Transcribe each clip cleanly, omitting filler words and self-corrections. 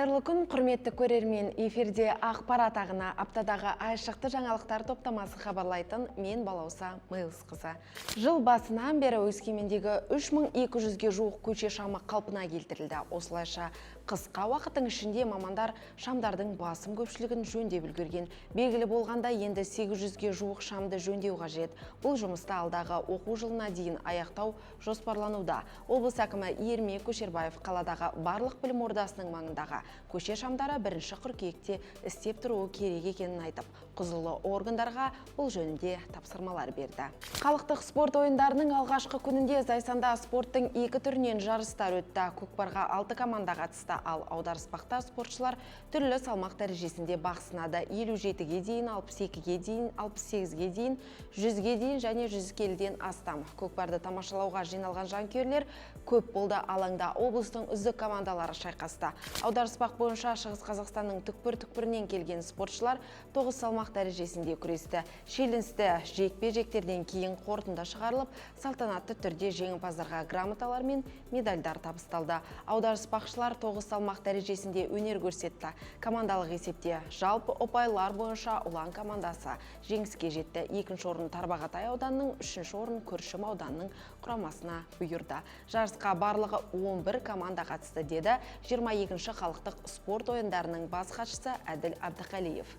Қайырлы күн, құрметті көрермен. Эфирде «Ақпарат ағыны», аптадағы айшықты жаңалықтар топтамасы хабарлайтын мен, Балауса Мейлсқызы. Жыл басынан бері Өскемендегі 3200-ге жуық көше шамы қалпына келтірілді. Осылайша қысқа уақыттың ішінде мамандар шамдардың басым көпшілігін жөндеп үлгерген. Белгілі болғанда, енді 800-ге жуық шамды жөндеу қажет. Бұл жұмысты алдағы оқу жылына дейін аяқтау жоспарлануда. Облыс әкімі Ермек Көшербаев қаладағы барлық білім ордасының маңындағы көше шамдары 1 қыркүйекте істеп тұруы керек екенін айтып, құзырлы органдарға бұл жөнінде тапсырмалар берді. Халықтық спорт ойындарының алғашқы күнінде Зайсанда спорттың екі түрінен жарыстар өтті. Көкпарға алты команда қатысты, ал аударыспақта спортшылар түрлі салмақ дәрежесінде бақ сынады. 57-ге дейін, 62-ге дейін, 68-ге дейін, 100-ге дейін және 100 келіден астам. Көкпарды тамашалауға жиналған жанкүйерлер көп болды. Алаңда облыстың үздік командалары шайқасты. Аударыспақ бойынша Шығыс Қазақстанның түкпір-түкпірінен келген спортшылар 9 салмақ дәрежесінде күресті. Шиеленісті жекпе-жектерден кейін қорытынды шығарылып, салтанатты түрде жеңімпаздарға грамоталар мен медальдар табысталды. Аударыспақшылар 9 салмақ дәрежесінде өнер көрсетті. Командалық есепте жалпы ұпайлар бойынша «Ұлан» командасы жеңіске жетті. Екінші орын Тарбағатай ауданының, үшінші орын Күршім ауданының құрамасына бұйырды. Жарысқа барлығы 11 команда қатысты, деді 22-ші халықтық спорт ойындарының бас хатшысы Әділ Әбдіқалиев.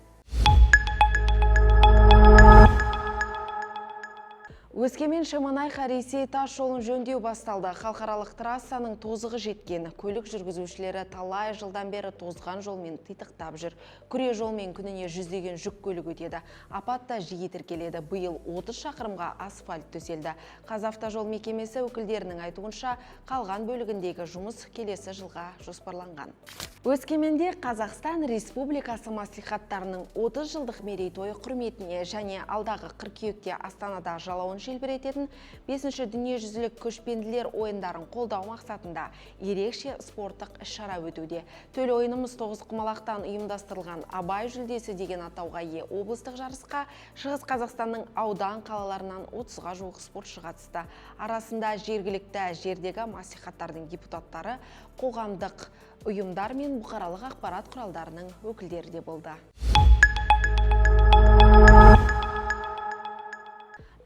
Өскемен — Шемонайха — Ресей тас жолын жөндеу басталды. Халықаралық трассаның тозығы жеткен. Көлік жүргізушілері талай жылдан бері тозған жолмен титықтап жүр. Күре жолмен күніне жүздеген жүк көлік өтеді. Апат та жиі тіркеледі. Биыл 30 шақырымға асфальт төселді. «Қазавтожол» мекемесі өкілдерінің айтуынша, қалған бөлігіндегі жұмыс келесі жылға жоспарланған. Өскеменде Қазақстан Республикасы мәслихаттарының 30 жылдық мерейтойы құрметіне және алдағы қыркүйекте Астанада жалауын желбірететін 5-ші дүниежүзілік көшпенділер ойындарын қолдау мақсатында ерекше спорттық іс-шара өтуде. Төл ойынымыз тоғызқұмалақтан ұйымдастырылған «Абай жүлдесі» деген атауға ие облыстық жарысқа Шығыс Қазақстанның аудан қалаларынан 30-ға жуық спортшы қатысты. Арасында жергілікті жердегі мәслихаттардың депутаттары, қоғамдық ұйымдар мен бұқаралық ақпарат құралдарының өкілдері де болды.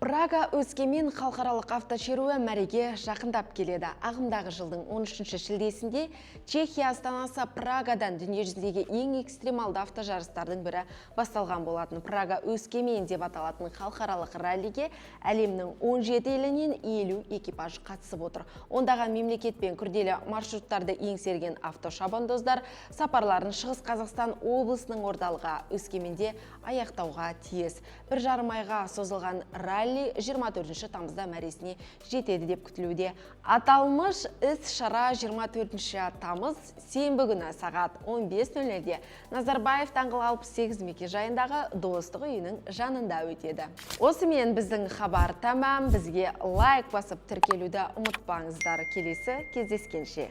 Прага — Өскемен халықаралық автошеруі мәреге жақындап келеді. Ағымдағы жылдың 13 шілдесінде Чехия астанасы Прагадан дүниежүзіндегі ең экстремалды автожарыстардың бірі басталған болатын. Прага — Өскемен деп аталатын халықаралық раллиге әлемнің 17 елінен 50 экипаж қатысып отыр. Ондаған мемлекетпен күрделі маршруттарды еңсерген автошабандоздар сапарларын Шығыс Қазақстан облысының орталығы Өскеменде аяқтауға тиіс. 1,5 айға созылған ралли 24 тамызда мәресіне жетеді деп күтілуде. Аталмыш іс-шара 24 тамыз сенбі күні сағат 15.00-де Назарбаев даңғылы 68 мекенжайындағы Достық үйінің жанында өтеді. Осымен біздің хабар тәмам. Бізге лайк басып, тіркелуді ұмытпаңыздар. Келесі кездескенше.